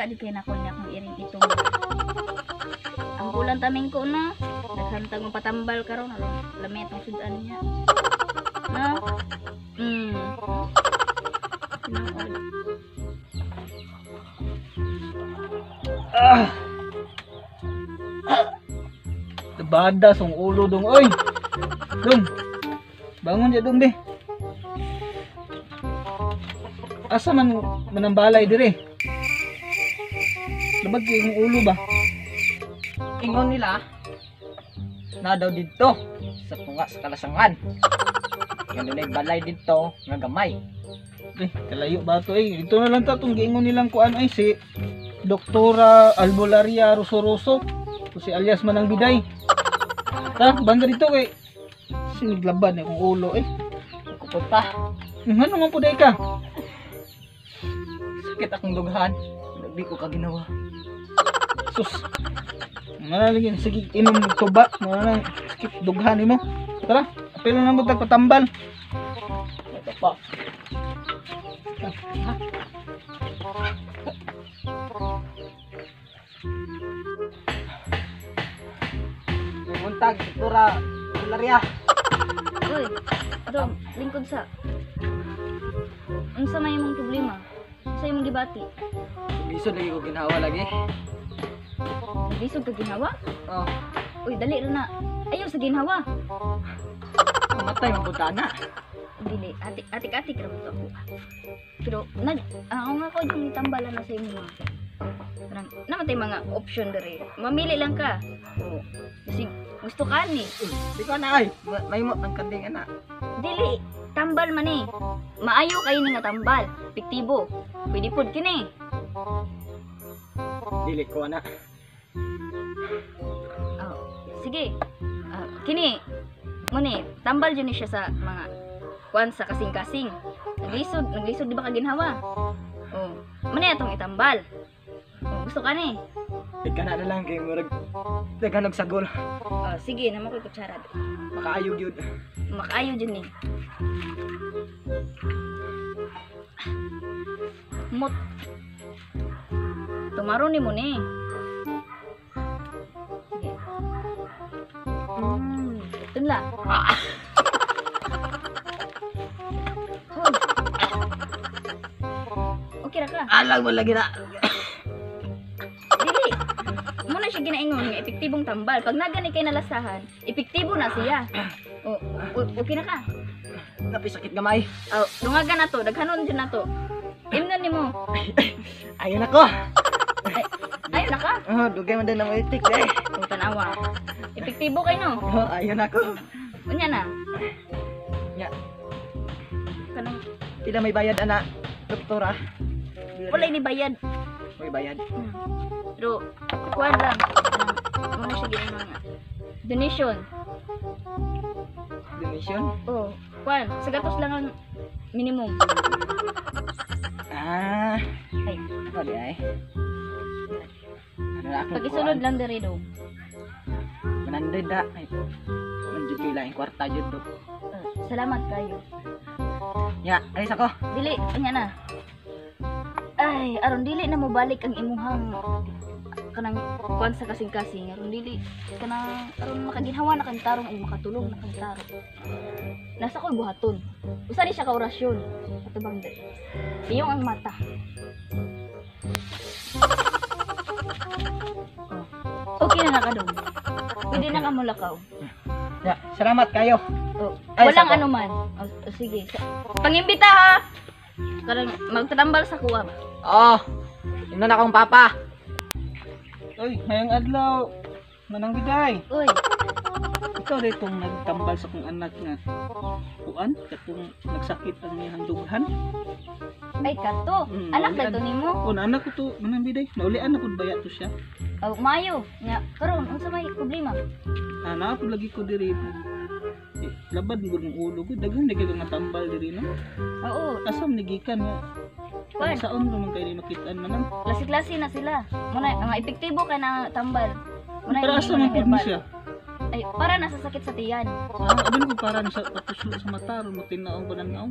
jud kay nako niya akong iring itong. Ang kulang taming ko na. Naghantag mo patambal karon aron lami atong sudan niya. No? Tinuod. Ah. Bada song ulo dong oy. Dong. Bangon ya dong be. Asa man manambalay dire? Labag kay imong ulo ba? Ingon nila na daw didto sa tunga sa kalasangan. Nga dunay balay didto nga gamay. Eh, kalayo ba to eh. Ito na lang ta tong giingon nilang kuan ay si Doktora Albolaria Ruso-Ruso. O si alias Manang Biday. Ta, banda dito kay siniglaban akong ulo eh. Kupot pa. Ngano man puday ka? Sakit akong dughan. Di ko ka ginawa. Sus. Nga sige inom og tuba, mga nang sakit dughan nimo. Tara, apil na mo tag patambal. Ito pa. Buntag, Doktora Albolaria. Uy, dong, lingkod sa. Unsa may imong problema? Unsa imong gibati? Lisod lagi ko ginawa lagi. Lisod ka ginhawa? Oh, Uy, dali ra na. Ayaw sa ginhawa. mamatay man pud na. Dili, atik atik atik ra to ako. Pero nag ako nga ko yung tambalan na sa imo. Parang naman tay mga option dere. Mamili lang ka. O, kasi gusto ka ni. Di ko na ay. May mo ang kanding ana. Dili, tambal man eh. Maayo kayo ni nga tambal. Piktibo. Pwede pod kini. Dili ko ana. Oh, sige. Ah, kini muni tambal jud ni siya sa mga kuan sa kasing-kasing. Naglisod, naglisod di ba ka ginhawa? Oh, muni atong itambal. Oh, gusto ka ni? Di ka na lang kay murag daghan og sagol. Oh, sige, namo ko'y kutsara. Makaayo gyud. Makaayo jud ni. Mot. Tumaro ni mo ni. Sige. Tunla. Hoy. Okay ra ka. Alang mo lagi na. Dili. Muna siya ginaingon nga epektibong tambal. Pag nagani kay nalasahan, epektibo na siya. O, okay na ka. Napisakit gamay. Oh, dungagan na to, daghanon jud na to. Imnon nimo. Ayon ako. Ay, ayo na ka. Oh, dugay man din ang itik eh. Kung tanawa. Epektibo kay no. Oh, ayon ako. Unya na. Nya. Kanang Pila may bayad ana, doktora? wala ni bayad. May bayad. Pero kuan lang. Kanang muna siya ginaingon nga. Donation. Donation? Oh, kuan, sa gatos lang ang minimum. Ah, Ay, ako di ay. Ano na akong pagisulod lang diri do. 100 na. Ay, man jud kay laing kwarta jud to. Salamat kayo. Nya, alis ako. Dili, unya na. Ay, aron dili na mobalik ang imuhang kanang kuan sa kasing-kasing, aron dili kanang aron makaginhawa na kang tarong ug makatulog na kang tarong. Nasa ko'y buhaton. Usa ni siya ka orasyon. Atubang diri. Iyong ang mata. Oh. Okay na nakadong. Pwede na ka mulakaw. Nya, salamat kayo. Oh, Ay, walang sako. ano man. Oh, oh, sige. Pangimbita ha. Karang magtatambal sa kuha ba? Oh, ingnon akong papa. Oy, mayang adlaw. Manang Biday. Uy, Ikaw rin itong nagtambal sa kong anak nga kuan katong nagsakit ang iyang dughan. Ay kato. Anak Naulian. na to nimo. O na anak ko to, Manang Biday. Naulian na pud baya to siya. Oh, maayo. Nga karon unsa may problema? Ah, naa pud lagi ko diri. Eh, labad gud ng ulo ko. Daghan na kay nga tambal diri no. Oo, Asam ni gikan nga. Kuan. Saon man kay ni makitaan manang. Klase-klase na sila. Muna ang epektibo kay na tambal. Muna Pero yung asa man pud ni herbal. siya? Ay, para na sa sakit sa tiyan. Ah, abin ko para na sa patuslo sa mata ron matinaong bananaw.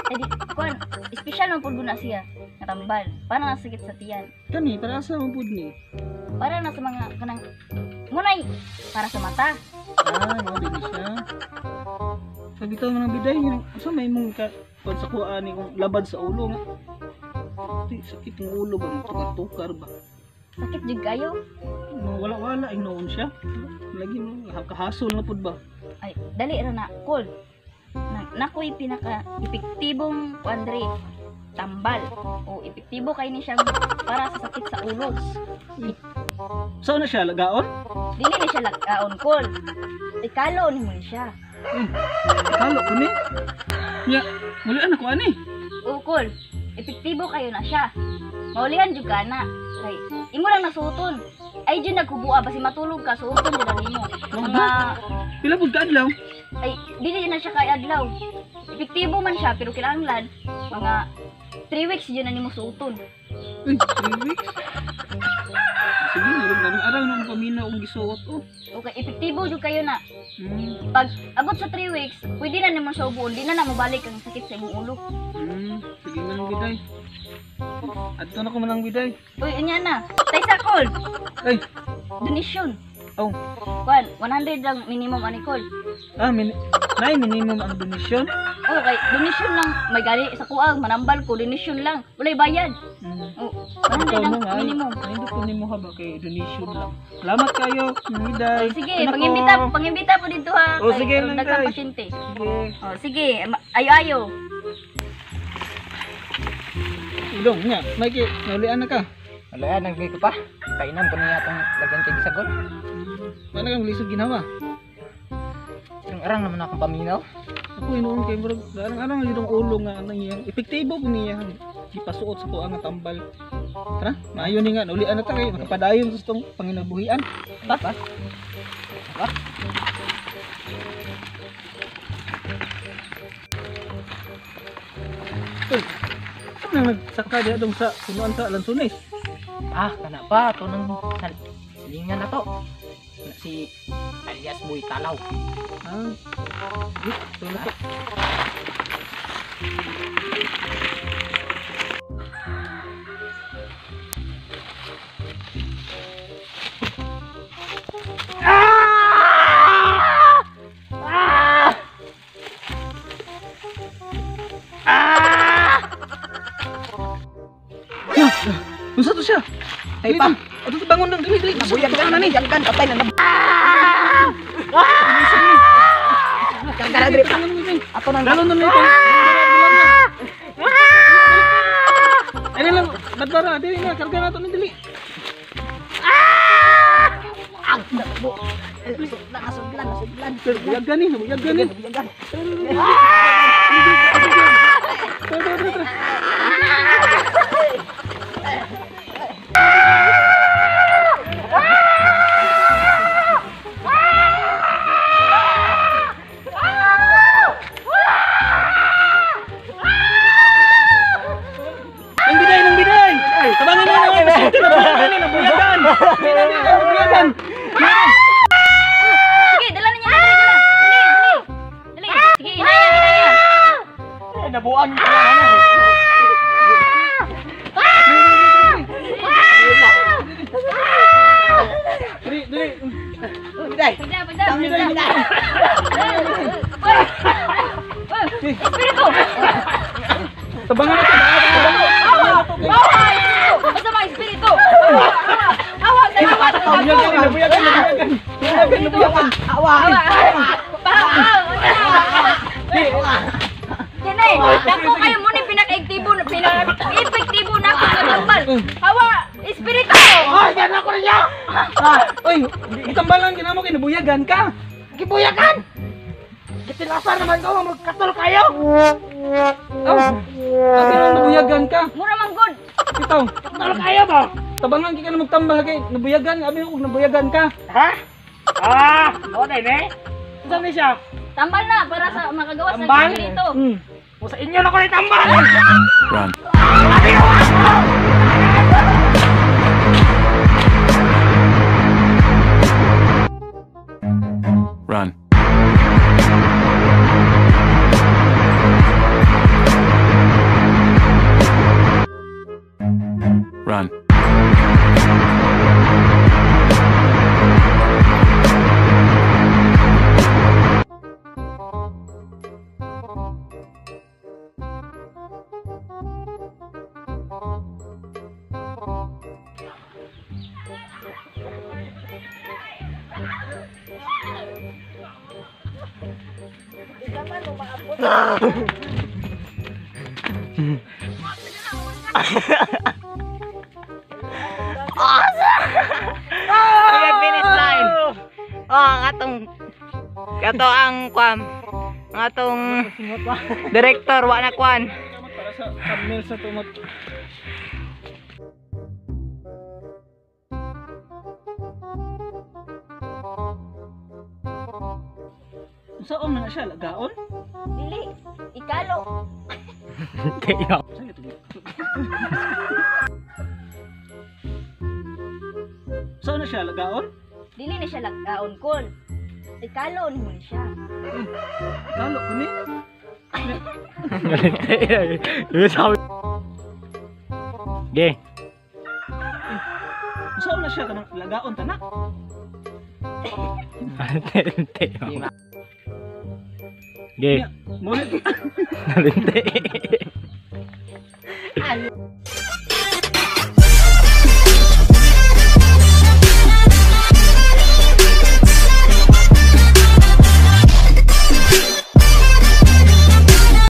Ay di kuan, espesyal man pud na siya nga tambal. Para na sa sakit sa tiyan. Kani para sa man pud ni. Para na sa mga kanang munay para sa mata. Ah, mao din siya. Sabi to Manang Biday, asa may mong ka pag sa kuha ni kung labad sa ulo nga. Di, sakit ng ulo ba, tukar-tukar ba? Sakit jud kayo. Wala-wala ay noon siya. Lagi mo kahasol na pud ba? Ay, dali ra na kol. Na, nakoy pinaka epektibong kuan diri, tambal. O epektibo kay ni siyang para sa sakit sa ulo. Saan na siya lagaon? Dili ni siya lagaon kol. Ikalo ni mo ni siya. Kalo ko ni. Nya, muli anak ko ani. O kol, epektibo kayo na siya. Maulihan jud ka na. Kay imo lang nasuoton. Ay jud naghubua basi matulog ka suoton jud na nimo. Mga Pila pud ka adlaw? ay dili na siya kay adlaw. Epektibo man siya pero kinahanglan mga 3 weeks jud na nimo suoton. Uy, 3 weeks. Sige, murag na araw nung paminaw ang gisuot oh. Okay, epektibo jud kayo na. Mm. Pag abot sa 3 weeks, pwede na nimo siya ubuon, di na na mobalik ang sakit sa imong ulo. Sige Manang Biday. Adto na ko Manang Biday. Uy, unya na. Tay sa kol. Ay, Donation. oh. Kwan, 100 lang minimum ani kol. Ah, nay minimum ang donation. Okay, donation lang may gali sa kuang manambal ko donation lang. Walay bayad. Mm. Oh, 100 Ikaw lang mo nga, ay, minimum. ay, hindi ko nimo ha ba kay donation lang. Salamat kayo, Manang Biday. Oh, sige, Anak ko. pangimbita po dito ha. Oh, Kay sige, aron Nang daghang Day. pasyente. Sige. Oh, sige, ayo-ayo. Ilong nga, Mikey, naulian na ka. Wala yan, nagbigay ko pa. Kainan ko niya itong lagyan kay gisagol. Wala kang lisod ginawa. Ang arang naman akong paminaw. Ako inuon kay murag arang-arang yun ang ulo nga anang iyang epektibo po niya gipasuot sa kuha nga tambal. Tara, maayo ni nga naulian na ta kay makapadayon sa itong panginabuhian. Pa? Pa? Uy, ano nang nagsaka diha dong sa punuan sa lansunis? Ah, kana pa. Ito nang salingan na to. Na si alias Boy Talaw. Ah, sige, ito na to. Ah! Ah! Unsa to siya? Ay pa. Ato to bangon dong, dili dili. Nabuyagan na ni. Nabuyagan. Patay na. Karga na diri pa. Ato nang Dalon na nito. Ano lang, badbara, dili na, karga na to ni dili. Nasudlan, nasudlan. Pero buyagan ni, buyagan ni. Nabuyagan. Tara, tara, tara, tara. Nang biday, nang biday! Tabangan na naman! Nabuyagan ni, nabuyagan! Nabuyagan! Sige, dala na niya dali, dala. Dali, dali. Dali. Sige, inaya, inaya. Nabuang ko na. Dili, dili! Biday. Pagda, pagda, Biday, pagda. biday! Uy! Uy! Espiritu! Tabangan na to! Tabangan na to! Awa! Basta mga espiritu! Awa! Awa! Sa awa! Sa awa! Nabuyagan, nabuyagan, nabuyagan! Nabuyagan, nabuyagan! Awa. Awa! Awa! Kini, dako kayo muna pinaka-epektibo pinaka-epektibo na ako sa tambal. Hawa! Espiritu! Ay, gana ko niya. Uy, itambalan kinamo kay nabuyagan ka. Gibuyagan. Gitilasan naman ko, magkatol kayo. Aw. Ate nang nabuyagan ka. Mura man good. Ito, Katol kayo ba? tabangan kay ka na magtambal kay nabuyagan, abi ko nabuyagan ka. Ha? Ah, o na eh. Saan ni siya? Tambal na para sa makagawa sa Tambal? espiritu. O sa inyo na ko ni tambal. Run. Uy, Run. Run. Okay, finish line. Oh, ang atong kato ang kwan. Ang atong director wa na kwan. Para sa thumbnail sa tumot. Saan na siya? Lagaon? Dili, ikalo. Saan ito? Saan na siya? Lagaon? Dili na siya lagkaon kol. Ikalo ni mo ni siya. Kalo ko ni. Ge. Saan na siya? Kanang lagaon ta na? Ge. Muna Nalinte.